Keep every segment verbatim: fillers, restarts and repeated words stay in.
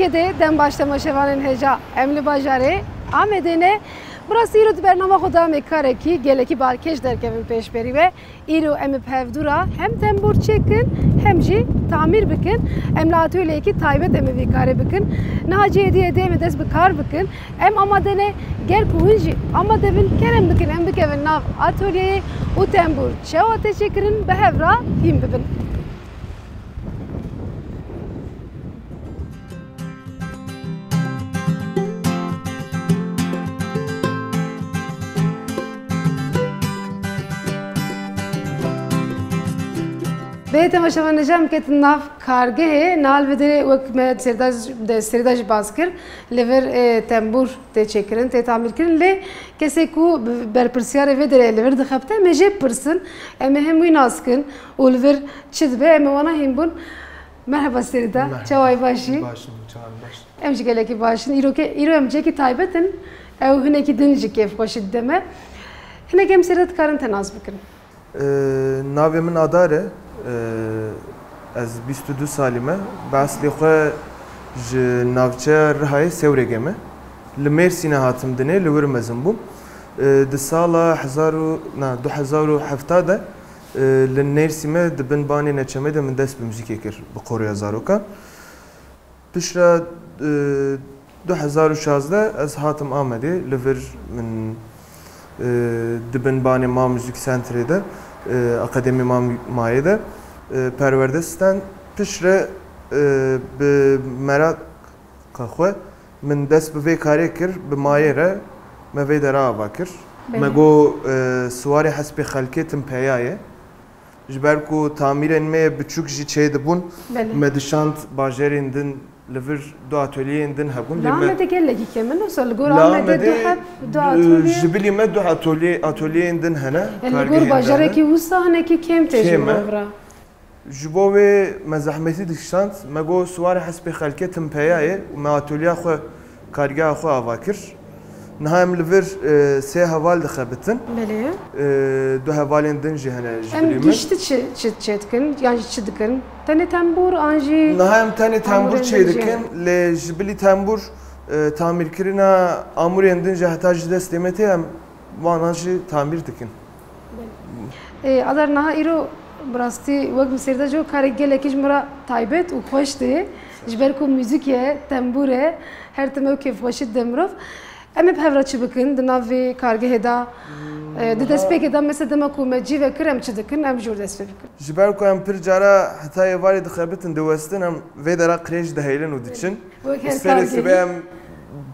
Êdî dem baş temaşevanên hêja, em li bajarê Amedê ne. Bi rastî îro di bernama xwe de em ê karekî gelekî balkêş derkevin pêşberî we. Îro em ê bi hevdû re hem tembûr çêkin, hem jî tamîr bikin. Em li atolyeyekî taybet em ê vî karê bikin. Niha cihê dî êdî em ê dest bi kar bikin. Em amade ne, ger ku hûn jî amade bin, kerem bikin em bikevin nav atolyeyê û tembûr çawa tê çêkirin bi hev re hîn bibin. Bê temaşevan, nêja em ketin nav kargehê, niha li vê derê wek me serî de jî, de serî de jî bas kir, li vir, e, tembûr tê çêkirin, tê tamîrkirin, lê kesê ku bi-, berpirsiyarê vê derê li vir dixebite, em ê jê pirsin, em ê hem wî nas kin û li vir çi dibe, em ê wana hîn bûn. Merheba Serîda, Merheba. Çawa yî, baş î? Baş im, çawa baş. Em jî gelekî baş in. Îro ke-, îro em cihekî taybet in. Ew hinekî din jî kêfxweşî dide me. Hinek em Serîda dikarin te nas bikin. Ee, navê min Adar e. Ee, ez bîst û du salî me. Bi eslê xwe ji navçeya Rihayê Sewrêgê me. Li Mêrsînê hatim dinê, li wir mezin bûm. Ee, di sala hezar û, na, du hezar û hevta de, ee, li Nêrsî me di bin banê Neçemê de min dest bi muzîkê kir, bi koroya zarokan. Piştre, e, du hezar û şazdeh ez hatim Amedê, li vir min, e, di bin banê Ma Müzik Centerê de, e, Akademî Ma Mü-, Mayê de, e, perwerde stand. Piştre, e, bi meraqa xwe min dest bi vê karê kir, bi mayê re me vê dera ava kir. Belê. Me got, e, siwarê hespê xelkê tim peya ye. Ji ber ku tamîrên me yê biçûk jî çêdibûn, Belê. me dişand bajarên din, li vir du atolyeyên din hebûn. Li Amedê gelekî kêm in, wisa li gor Amedê du heb, du e, atölyê? Ji bilî me du atölyê, atölyeyên din hene. E, li gor bajarekî wisa hinekî kêm tê ji bo vir. Ji bo wê me zehmetî dikişand, me got siwarê hespê xelkê tim peya ye û me atolya xwe, kargeha xwe ava kir. Niha em li vir, e, sê heval dixebitin. Belê. E, du hevalên din jî hene ji bilî min. Em giştî çi, çi çê dikin? Yan jî çi dikin? Tenê tembûr an jî Niha em tenê tembûr çê dikin, lê ji bilî tembûr, e, tamîrkirina amûrên din jî heta ji destê me tê, em wana jî tamîr dikin. Belê. E, Adar, niha îro bi rastî wek min sêr de jî karek gelekî ji min re taybet û xweş tê. Ji ber ku muzîk e, tembûr e, her tim ew kêfxweşî dide mirov. Em ê bi hev re çi bikin? Di nav vê kargehê de, e, di destpêkê de mesela dema ku me cî vekir, em çi dikin? Em jor dest pê bikin. Ji ber ku em pir cara heta êvarê dixebitin, diwestin, em vê dera qirêj dihêlin û diçin. Wek her Serê kargehî. Sibê em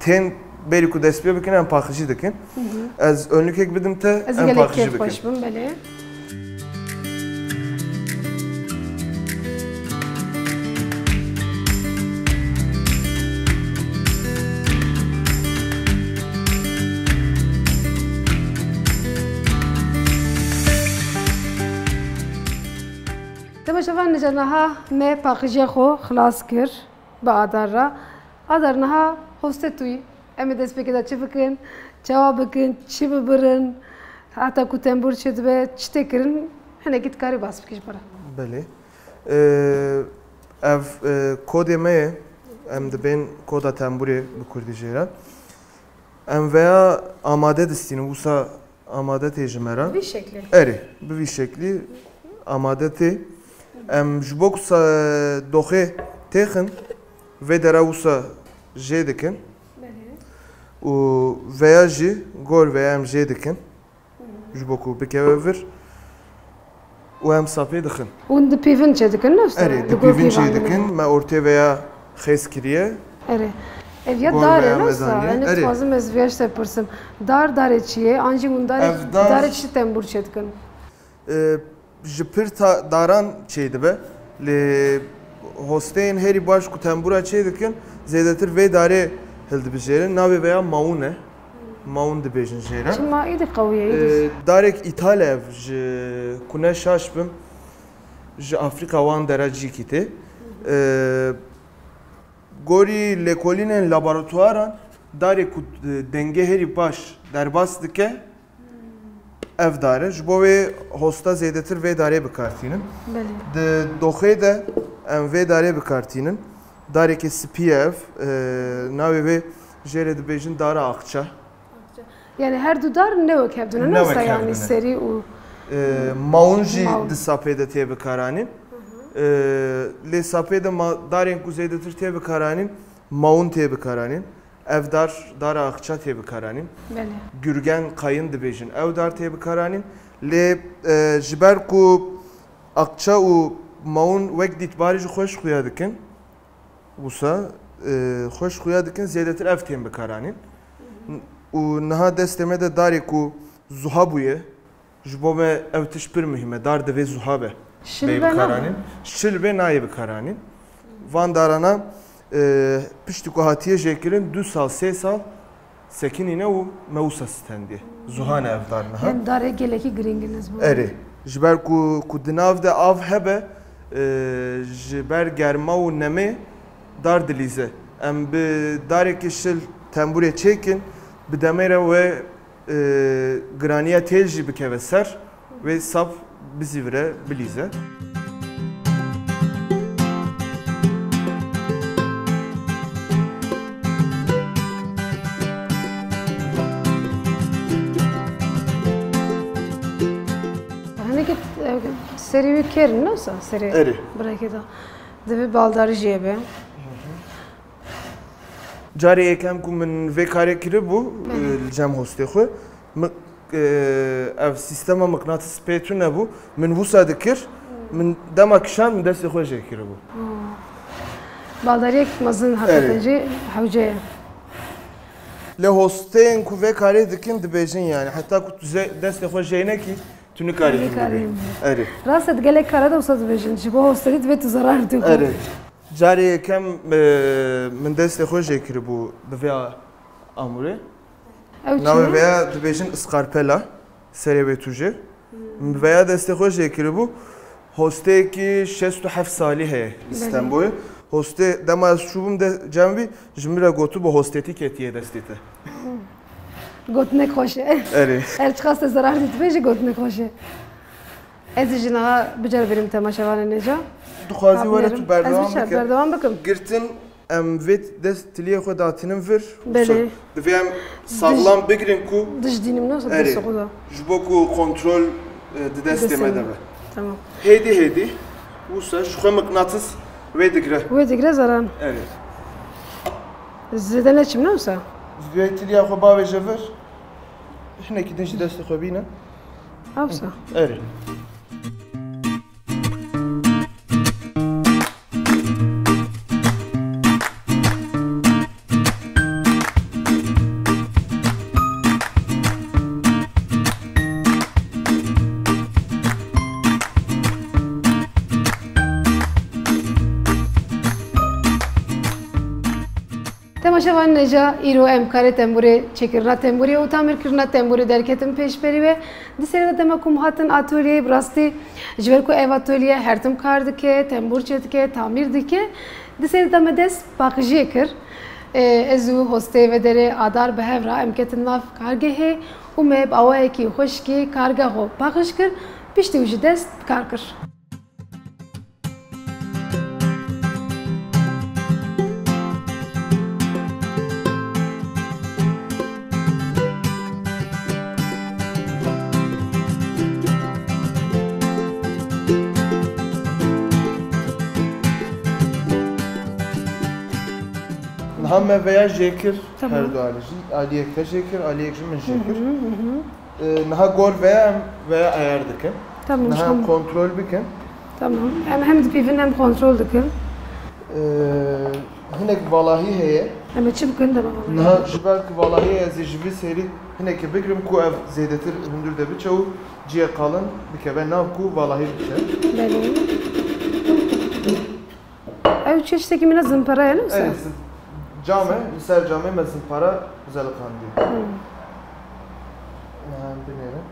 tên berî ku dest pê bikin, em paqijî dikin. Hı hı. Ez önlükek bidim te, Ez em gelek paqijî bikin. Kêfxweş bim, belê. Temaşevan, nîca niha me paqijiya xwe xilas kir bi Adar re. Adar, niha hostê tu yî. Em ê destpêkê de çi bikin, çawa bikin, çi bibirin, heta ku tembûr çêdibe, çi tê kirin, hinekî dikarî bas bikî ji xwe re. Belê. Ee, ev, e, kodê me ye. Em dibên koda tembûrê bi kurdî jê re. Em veya amade distînin, wisa amade tê ji me re. Bi vî şeklî. Erê, bi vî şeklî amade tê. Em ji bo ku sa-, doxê têxin, vê dera wisa jê dikin. Belê. Û veya jî gor veya em jê dikin. Hı hı. Ji bo ku bikeve vir. Û em sapê dixin. Hûn dipîvin çêdikin, ne wisa? Erê, dipîvin çêdikin. Me ortê veya xêz kiriye. Erê. Ev ya dar e, ne wisa? Erê. Yanî dixwazim ez viya ji te bipirsim. Dar, darê çi ye? An jî hûn darê, darê çi tembûr çêdikin? E, ji pir ta-, daran çêdibe. Lê hosteyên herî baş ku tembûra çêdikin, zêdetir vê darê hildibijêrin. Navê veya mawûn e. Mawûn dibêjin jê re. Çima êdî qewî ye, êdî? Ee, darek îtal e ev, ji ku ne şaş bim, ji Afrîka wan dera cîkî tê. Ee, gorî lêkolînên laboratuwaran darê ku dengê herî baş derbas dike, ev dar e. Ji bo wê hosta zêdetir vê darê bi kar tînin. Belê. Di doxê de em vê darê bi kar tînin. Darekê spî ye ev. E, navê vê jê re dibêjin dara aqça. Yani her du dar ne wek hev dune, ne Ne wisa wek hev yani dune. Serî û E, mawun jî Mawun. Di sapê de tê bikaranîn. E, lê sapê de ma-, darên ku zêdetir tê bikaranîn, mawun tê bikaranîn. Ev dar, dara aqça tê bikaranîn. Belê. Gürgen qayın dibêjin. Ew dar tê bikaranîn. Lê, e, ji ber ku aqça û mawun wek dîtbarî jî xweş xuya dikin, wisa, e, xweş xuya dikin, zêdetir ev tên bikaranîn. Û niha destê me de darê ku zuha bûye, ji bo me ev tişt pir muhîm e, dar divê zuha be. Şil Bê be bikaranîn. nabin. Şil bê nayê bikaranîn. Van darana, e, piştî ku hatiye jêkirin, du sal, sê sal sekinîne û me wisa stendiye. Zuha ne ev dar niha. Hem darê gelekî girîng in ez bo. Erê. Ji ber ku, ku di nav de av hebe, e, ji ber germa û nemê dar dilîze. Em bi darekî şil tembûrê çêkin, bi demê re wê, e, giraniya têl jî bikeve ser, wê sap bizîvire, bilîze. Hinekî, e, serî wî kêr in, ne wisa? Serê Erê. birekê de. Divê baldarî jê be. Carê yekem ku min vê karê kiribû, Belê. e, li cem hostê xwe, mi-, e, ev sîstema miqnatis pê tune bû, min wisa dikir, min dema kişand, min destê xwe jê kiribû. Baldariyek mezin hakikaten Erê. jî hewce ye. Lê hosteyên ku vê karê dikin dibêjin yani. Heta ku tu ze-, destê xwe jê nekî, tu nikarî Nikarî hîn bibî. hîn Erê. Rast e, gelek kara de wisa dibêjin. Ji bo hostelî divê tu zerar tu. Erê. Carê yekem, e, min destê xwe jê kiribû bi vê amûrê. Ew çi Navê ye? veya dibêjin iskarpela, serê wê tûjê. Min veya destê xwe jê kiribû. Hosteyekî şêst û heft salî heye li Belê. Stenbolê. Hostê dema ez çûbûm de cem wî, ji min re gotibû hostê te ketiye destê te. Gotinek xweş e. Erê. Her çiqas te zerar dîtibe jî gotinek xweş e. Ez jî niha biceribînim temaşevanê nêca. Dixwazî were Kablerim. tu berdewam Ez biçer, bike. Berdewam bikim. Girtin em vê dest tiliyê xwe datinin vir. Belê. Divê em saxlam bigirin ku Dijdînim ne olsa Erê. dest xwe da. Ji bo ku kontrol, e, di destê me de be. Tamam. Hêdî hêdî wisa ji xwe miqnatis wê digre. Wê digre zeran. Erê. Zêde neçim ne olsa? Divê tiliya xwe bavêje vir. Hinekî din ji destê xwe bîne. Awsa. Erê. Temaşevan nêca îro em karê tembûrê çêkirina tembûrê û tamîrkirina tembûrê derketin pêşberî we. Di serê de dema ku em hatin atolyeyê, bi rastî ji ber ku ev atolye her tim kar dike, tembûr çêdike, tamîr dike, di serê de me dest paqijiyê kir. Ê, ez û hosteyê vê derê Adar bi hev re em ketin nav kargehê û me bi awayekî xweşikî kargeha xwe paqij kir, piştî wî jî dest bi kar kir. Niha me veya jê kir Tamam. her du alî jî. Aliyek te jê kir, aliyek jî min jê kir. Hı hı. Ee, niha gor veya em veya ayar dikin. Tamam, Niha tamam. Kontrol bikin. Tamam. Em hem dipîvin hem kontrol dikin. Ee, hinek valahî heye. Em ê çi bikin dema valahî? Niha ji ber ku valahî ez ê ji vî serî hinekî bigirim ku ev zêdetir hundir de biçe û cihê qalin bikeve nav ku valahî bike. Belê. Ew çeştekî mine zimpara ye, ne wisa? Erê, cam e, li ser camê me zimpara zeliqandiye. Hmm. Niha em binêrin.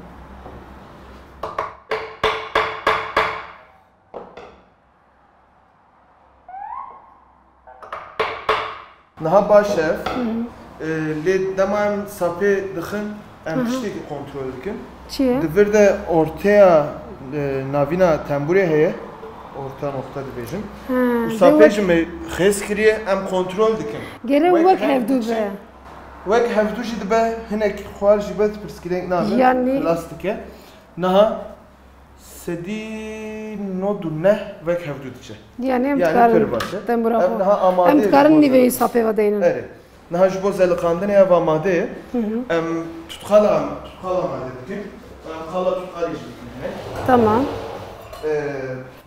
Niha baş e ev. Ee, lê dema em sapê dixin, em tiştekî kontrol dikin. Çi ye? Di vir de orteya, e, navîna tembûrê heye. Orta nokta dibêjin. Ha, Û de sapê wek, ji me xêz kiriye, em kontrol dikin. gere Wek wek hevdu hevdu çi? be. Wek hevdu jî dibe, hinek xwar jî be, pirsgirêk nabe, Yanî- plas dike. Niha sedî nod û neh wek hevdu diçe. Yani em Yani dikarin pir baş e. tembura Em xwe. niha amade Em ye dikarin ji bo nîveyî zerkan. sapê ve deynin. Erê. Niha ji bo zeliqandinê ev amade ye. Em tutqal am-, tutqal amade dikin. Em qala tutqalê jî dikin hinek. Tamam. Ee,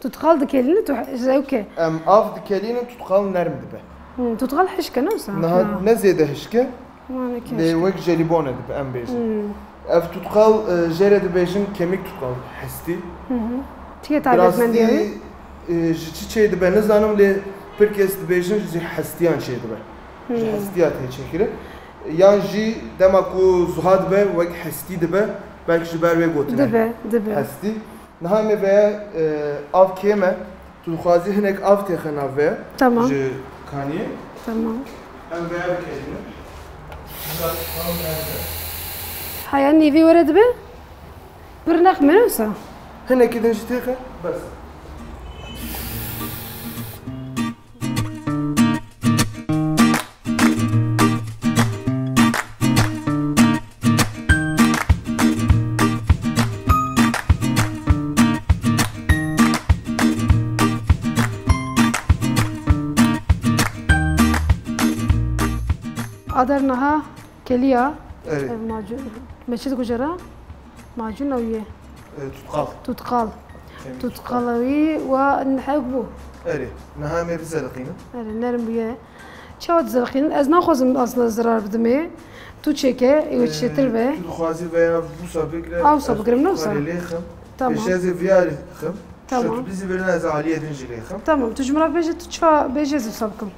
Tutqal dikelîne tu zewke. Em av dikelînin, tutqal nerm dibe. Hmm, tutqal hişke ne wisa? Niha ne zêde hişke, Mane lê keşke. Wek jelibone dibe, em bêjin. Hmm. Ev tutqal, e, jê re dibêjin kemik tutqal, hestî. Çiye taybetmendî ew ê? Rastî, e, ji çi çê dibe nizanim, lê pir kes dibêjin ji hestiyan çê dibe. Ji hestiya tê çêkirin. Yan jî dema ku zuha dibe, wek hestî dibe, belkî ji ber wê gotine. Dibe, dibe. Hestî. Niha em ê veya, e, av kêm e. Tu dixwazî hinek av têxe nav veya. Tamam. Ji kaniyê. Tamam. Em veya bikerîne. Haya nîvî were dibe? Pir nexme ne wisa? Hinekî din jî têxe. Bes. Adar niha keliya. Evet. Ev macun. Me çi dikujera? Macun ew ye. E, tutqal. Tutqal. Kemik Tutqal ew ye wa hewk bû. Erê. Niha em ê bizeliqînin. Erê, nerm bûye. Çawa dizeliqînin? Ez naxwazim aslında zirar bidimê. Tu çêke, ew çêtir be. Tu dixwazî veya wisa bigre. Awsa bigirim, ne wisa? Lê xim. Tamam. Pêşe ez ê viyarî xim. Tamam. Şo tu bizî verin, ez aliyê din jî lê xim. Tamam, tu ji min re bêje, tu çawa bêje ez wisa bikim.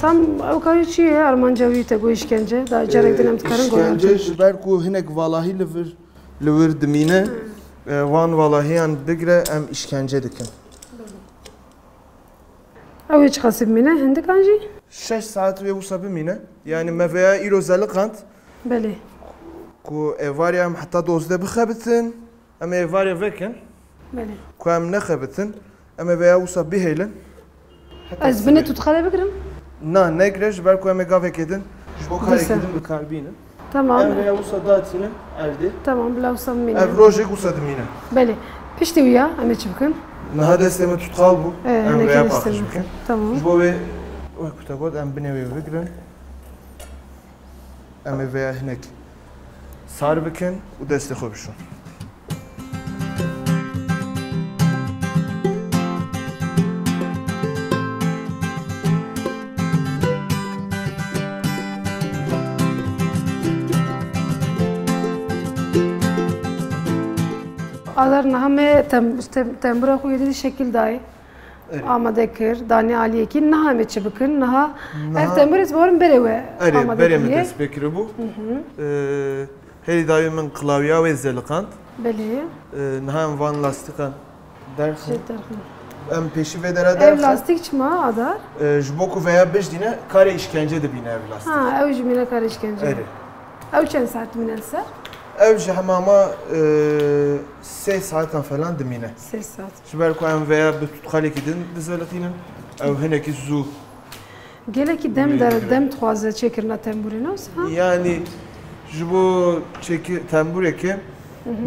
Tam ew kayî çi ye? Armanca wî te got îşkence. Da carek din em dikarin goran. Îşkence ji ber ku hinek valahî li vir, li wir dimîne, e, wan valahiyan digre em îşkence dikin. Ew ê çiqasî bimîne? Hindikan jî? Şeş saet wê wisa bimîne. Yani me veya îro zeliqand. Belê. Ku êvarê em heta dozdeh bixebitin. Em ê êvarê vekin. Belê. Ku em nexebitin. Em ê veya wisa bihêlin. Heta Ez binê sibê. Tutqalê bigirim? Na, negre, ji ber ku em ê gavekê din, ji bo Dîsa. karekê din bi kar bînin. Tamam. Em veya wisa datînin erdê. Tamam, bila wisa bimîne. Ev rojek wisa dimîne. Belê. Piştî wî ya, em ê çi bikin? Niha destê min tutqal bû. Ee, Em hinekî veya destê paqij min. bikin. Tamam. Ji bo wê, wek ku te got, em binê wê bigirin. Em ê veya hinek sar bikin û destê xwe bişon. Adar niha me tem, tem, tembûra xwe yê dî şekil dayê. Erê. Amade kir, danê aliyekî. Niha em ê çi bikin? Niha ev Niha- tembûr ez bawerim berê we Erê, amade berê min kiriye. dest pê kiribû. Ee, herî dawî min qilawiya wê zeliqand. Belê. Ee, niha em van lastîqan derxin. Şey derxin. Em pêşî vê dera Ev derxin. Lastîk çima Adar? Ee, ji bo ku veya bijdîne karê îşkence dibîne ev lastîk. Ha, ew jî mîne karê îşkence. Erê. Ew çend saet dimîne li ser? Ev ji hemama, e, sê saetan falan dimîne. Sê saet. Ji ber ku em veya bi tutqalekî din dizeliqînin, ew hinekî zû. Gelekî dem Wî der, digire. Dem dixwaze çêkirina tembûrê, ne wisa? Yani ji bo çêki-, tembûrekê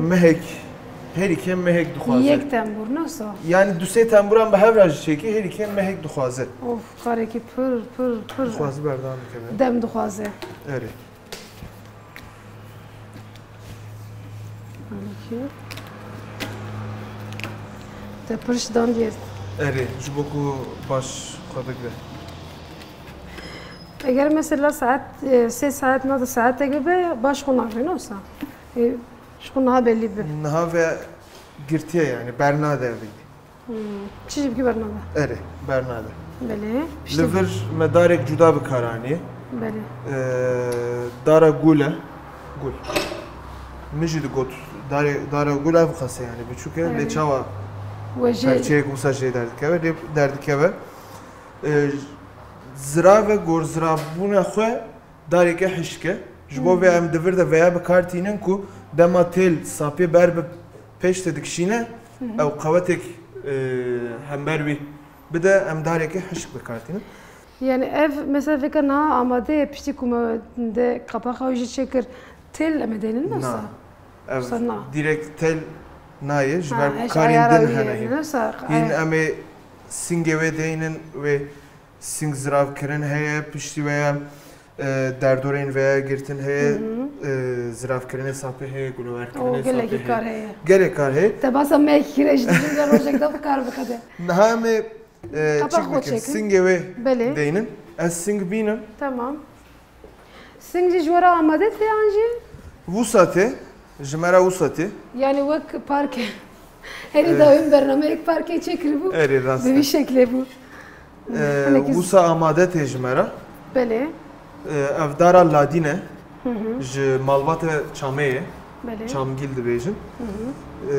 mehek, herî kêm mehek dixwaze. Yek tembûr, ne wisa? Yani du sê tembûran bi hev re jî çêkî, herî kêm mehek dixwaze. Of, karekî pir, pir, pir. Dixwaze berdane keve. Dem dixwaze. Erê. Peki. Te pir ji dan diye. Erê, ji bo ku baş xwe bigre. Eger mesela saet, e, sê saet nade saeteke be, baş xwe nagre, ne wisa? E, ji xwe niha belî be. Niha ve girtiye yani, bernade vî. Hmm. Çi jî bikî bernade? Erê, bernade. Belê. Li vir me darek cuda bi kar anî. Belê. Ee, dara gule. Gul. Min jî digot, darê, dara gul ev qas e, yani biçûk e, lê çawa perçeyek wisa jê derdikeve, lê derdikeve. E, zirave, gor ziravbûna xwe dareke hişk e. Ji bo vê em di vir de veya bi kar tînin ku dema têl sapê ber bi pêş de dikişîne, ew qewetek, e, hember wî bide, em dareke hişk bi kar tînin. Yani ev mesela vêka niha amade ye, piştî ku me de qapaxa wî jî çêkir, têl em ê deynin wisa? Na. Ev direkt têl nayê, ji ber ku karên din hene hîn. Hîn em ê singê wê deynin, wê sing ziravkirin heye, piştî veya, e, derdorên veya girtin heye, e, ziravkirinê sapê heye, gulowerkirinê sapê heye. Gelekî kar heye. Gelek kar heye. Te basa me kire ji dijin de rojek de bi kar bixede. Niha em ê, e, çik bikin? Singê wê deynin. Ez sing bînim. Tamam. Sing jî ji we re amade tê an jî? Wisa tê, ji me re wisa tê. Yani wek parke. Herî dawîn bernameyek parkê çêkiribû. Erê, rast e. Bi vî şeklê bû. Ee, wisa amade tê ji me re. Belê. Ee, ev dara ladîn e. Hı hı. Ji malbate çamê ye. Belê. Çamgîl dibêjin. Hı hı. Ee,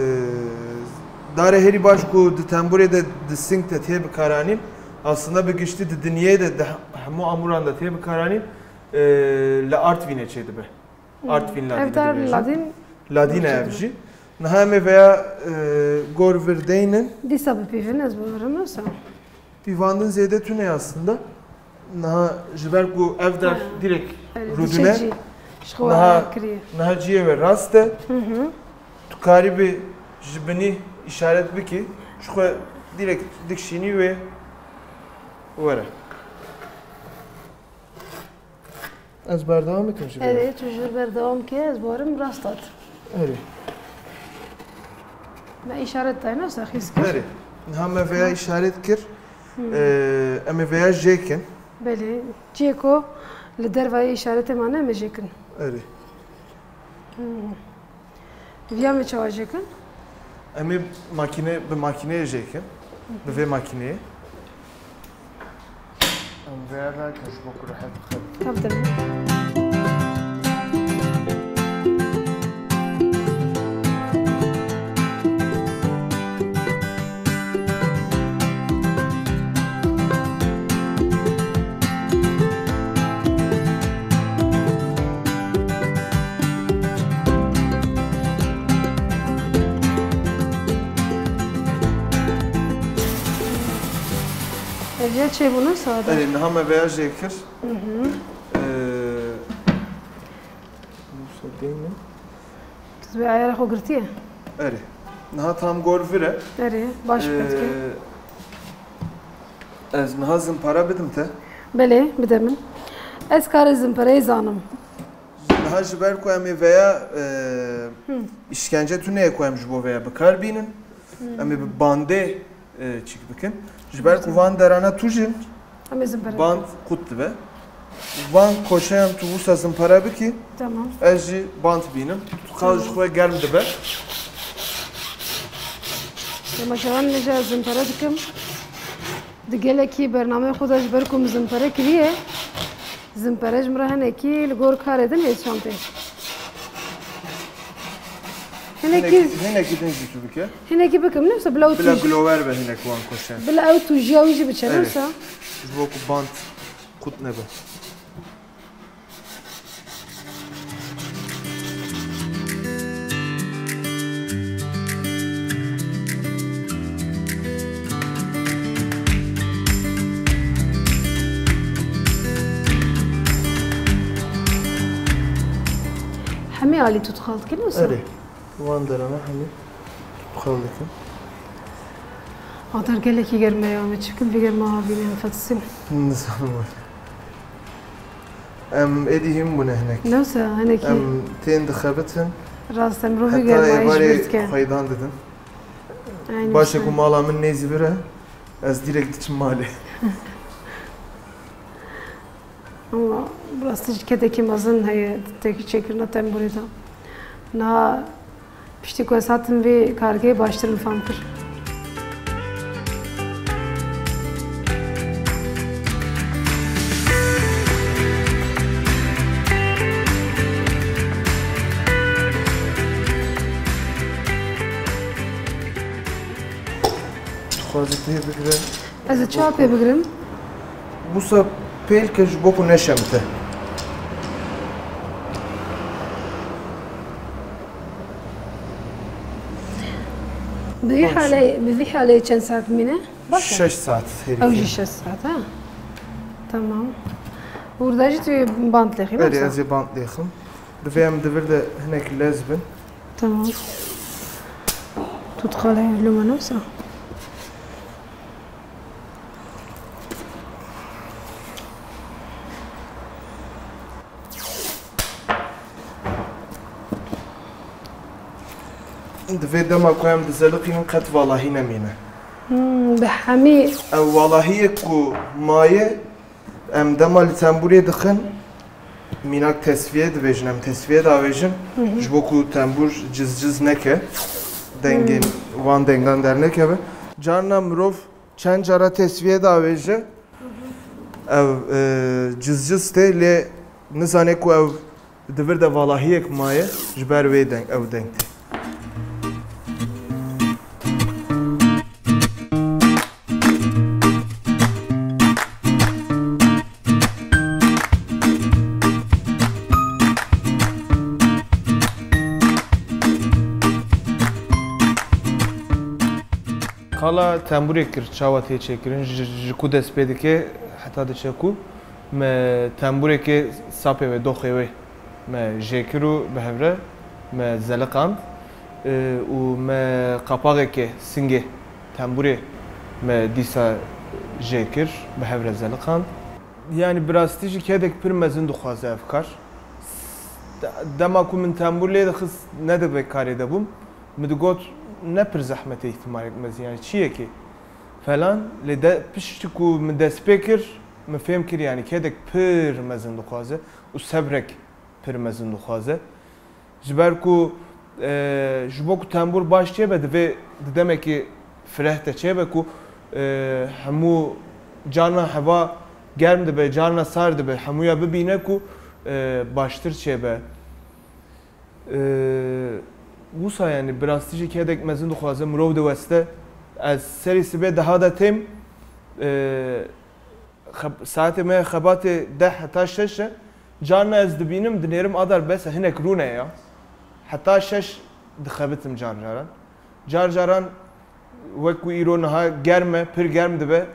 dara herî baş ku di tembûrê de di sing de tê bikaranîn, aslında bi giştî di dinyê de di hemû amûran de tê bikaranîn, e, li Artvînê çêdibe. Hmm. Artvîn Ladînê dibêjin. Ladîn. Ladîn e ev jî. Niha em ê veya, e, gor vir deynin. Dîsa bipîvin, ez bawerim wisa. Pîvandin zêde tune aslında. Niha ji ber ku ev der direk rûdine. Niha, niha cihê wê rast e. Hı hı. Tu karîbî ji binî îşaret bikî. Ji xwe direk dikişînî wê were. Ez berdewam bikim ji vê. Erê, tu jî berdewam ke, ez bawerim rast hat. Erê. Me îşaret dayne, wisa xîz kir. Erê. Niha me veya îşaret kir. Hmm. Ee, em ê veya jêkin. Belê. Cihê ku li dervayê îşaretê mane, em ê jêkin. Erê. Hmm. Viya me çawa jêkin? Em ê makîne, bi makîneyê jêkin. Bi vê makîneyê. Em vê re nakin ji bo ku rehet bixin. Tabii, tabii. Ev ya çêbûne sade. Erê, niha me veya jê kir. Hı hı. Ee, Wisa deyne. Tu vê ayara xwe girtiye? Erê. Niha tam gor vir e. Erê, baş ee, qet ke. Ez niha zimpara bidim te? Belê, bide min. Ez karê zimpereyê zanim. Niha ji ber ku em ê veya, e, Hı. îşkence tune ye ku em ji bo veya bi kar bînin. Hı. Em ê bi bandê e, çîk bikin. Ji ber ku van derana tûj in, em ê zimpere band bikin. Qut dibe. Van koşeyan tu wisa zimpara bikî, tamam. Ez jî band bînim. Tu qal ji xwe germ dibe. Dema şevan nêja zimpere dikim. Di gelekî bernameyê xwe de ji ber ku min zimpere kiriye, Zimpere ji min re hinekî li gor karê din hêz şantê. Hinekî, hinekî, hinekî din jî tu bike. Hinekî bikim, ne wisa bila ew tûj-, bila gilover be hinek wan koşe. Bila ew tûjiya wî jî biçe, ne wisa? Ji bo ku band qut nebe. Hemî alî tu dixal dikin wisa? Erê. Wan derana hemî tu dixal dikin. Atar gelekî germ e ya, me çi bikim vî germa havînê em fetisîn. Nizanim were. Em êdî hîn bûne hinek. Ne wisa, hinekî. Em tên dixebitin. Rast, em rovî germayê ji vir dike. Heta êvarê xweydan didin. Aynı wisa. Baş e ku mala min nêzî vir e, ez dîrek diçim malê. Ama bi rastî jî kedekî mezin heye, tekî çêkirina tembûrê de. Niha Piştî ku ez hatim vê kargehê baştir min fam kir. Vazî tê bigire. Ez ê çawa pê bigirim? Wisa pêl ke ji bo ku neşemite. Bi vî Baş. halê, bi vî halê çend saet mîne? Baş e. Şeş saet herî Ew jî kêm. şeş saet, ha? Tamam. Burada jî tu bant lêxî, Erê, wisa? ez ê bant lêxim. Divê em di vir de hinek lez bin. Tamam. Tu dixwazî loma newsa? Divê dema ku em dizeliqînin qet valahî nemîne. Hmm, bi hemî Ew valahiyê ku maye, em dema li tembûrê dixin, mînak tesfiye dibêjin, em tesfiye davêjin, Hı hı. ji bo ku tembûr ciz ciz neke, dengên Hmm. wan dengan dernekeve. Carna mirov çend cara tesfiye davêje, ev, e, ciz ciz tê, lê nizane ku ev di vir de valahiyek maye, ji ber wê deng, ew deng tê. Qala tembûrê kir, çawa tê çêkirin, ji, ji ku dest pê dike heta diçe ku, me tembûrekê sapê wê, doxê wê me jêkir û bi hev re me zeliqand, e, û me qapaxekê, singê tembûrê me dîsa jêkir, bi hev re zeliqand. Yanî bi rastî jî kedek pir mezin dixwaze ev kar. De-, dema ku min tembûr lê dixist, ne di vê karê de bûm. Min digot, ne pir zehmet e, îhtimalek mezin, yanî çi yekê falan. Lê de, piştî ku min dest pê kir, min fêm kir, yanî kedek pir mezin dixwaze û sebrek pir mezin dixwaze. Ji ber ku, e, ji bo ku tembûr baş çêbe, divê di demekî fireh de çêbe ku, e, hemû carna heva germ dibe, carna sar dibe, hemûya bibîne ku, e, baştir çêbe. E, wisa, yanî, bi rastî jî kedek mezin dixwaze, mirov diweste. Ez serî sibê deha de têm, e, xeb-, saetê me xebatê deh heta şeş e. Carna ez dibînim, dinêrim adar bes e, hinek rûne ya. Heta şeş dixebitim car caran. Car caran wek ku îro niha germ e, pir germ dibe,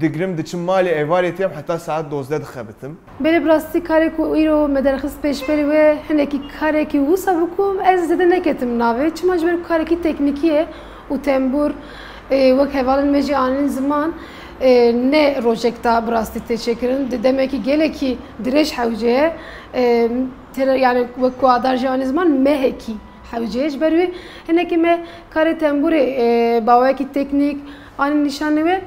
digrim diçim malê, êvarê têm heta saet dozdeh dixebitim. Belê bi rastî karê ku îro me derxist pêşberî wê hinekî karekî wisa bû ku ez zêde neketim navê. Çima ji ber ku karekî teknîkî ye û tembûr, e, wek hevalên me jî anîn ziman, e, ne rojek da bi rastî tê çêkirin. Di demekî gelekî dirêj hewce ye. E, tera-, yani wek ku adar jî anî ziman mehekî hewce ye. Ji ber wê hinekî me karê tembûrê, e, bi awayekî teknîk anî nîşanê wê.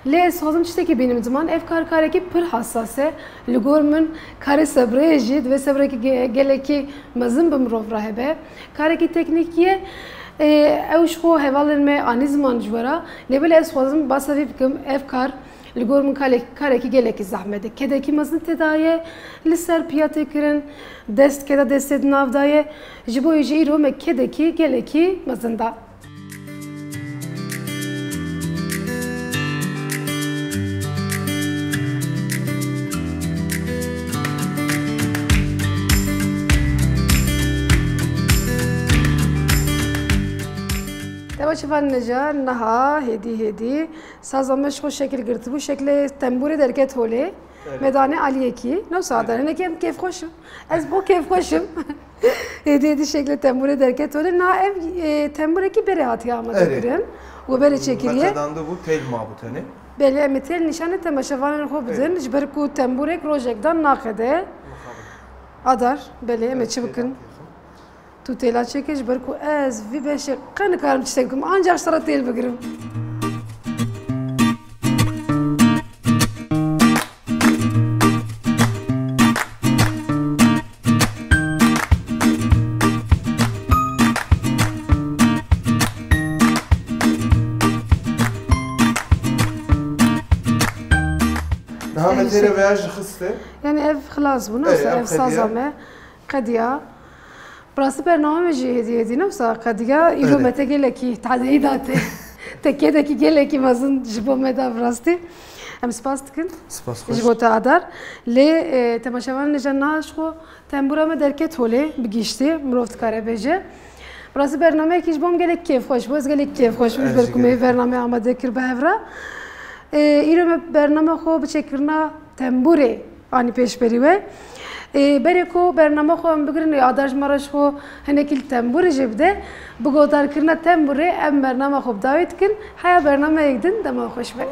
Lê ez dixwazim tiştekî bînim ziman. Ev kar karekî pir hesas e. Li gor min karê sebrê ye jî. Divê sebrekî ge-, gelekî mezin bi mirov re hebe. Karekî teknîkî ye. E, ew ji xwe hevalên me anî ziman ji we re. Lê belê ez dixwazim behsa vî bikim. Ev kar Li gor min kalek-, karekî gelekî zehmet e. Kedekî mezin tê de ye, li ser piya tê kirin, dest keda destê di nav de ye. Ji bo wê jî îro me kedekî gelekî mezin da. Dema çivan neca niha hêdî hêdî Saza me ji xwe şekil girtibû, şeklê tembûrê derket holê. Evet. Me dane aliyekî. Ne wisa, Evet. dane, hinekî em kêfxweş im. Ez bo kêfxweş im. Hêdî hêdî şeklê tembûrê derket holê. Na ev, e, tembûrekî berê hatiye amade Evet. kirin. Û berê çêkiriye. Meqedandibû, têl mabû tenê. Belê, em ê têl nîşanê temaşevanên xwe bidin. Evet. Ji ber ku tembûrek rojek dan naqede. Mixabin. Adar, belê, em ê Evet, çi têl bikin? hatiye. Tu têla çêke ji ber ku ez vî beşê qe nikarim tiştek bikim, ancax ji te re têl bigirim. Niha me Ey, têle şey- veya jixiste. Yani ev xilas bû, ne Ey, wisa ev ev saza qediya. me qediya. Bi rastî bername me jî hêdî hêdî ne wisa qediya, îro Erê. me te gelekî tadeyî date. Te kêdekî gelekî mezin ji bo me da bi rastî. Em spas dikin. Spas xweş. Ji bo te Adar. Lê, e, temaşevanên hêja niha ji xwe tembûra me derket holê bi giştî. Mirov dikare bêje. Bi rastî bernameyekî ji bo em gelek kêfxweş bû. Ez gelek kêfxweş bûm ji ber ku me vê bername amade kir bi hev re. E, îro me bername xwe bi çêkirina tembûrê anî pêşberî we. Ê, berê ku bernama xwe em bigirin, ê, Adar ji me re ji xwe hinekî li tembûrê jê bide. Bi guhdarkirina tembûrê em bernama xwe bi dawî dikin. Heya bernameyek din dema xweş be.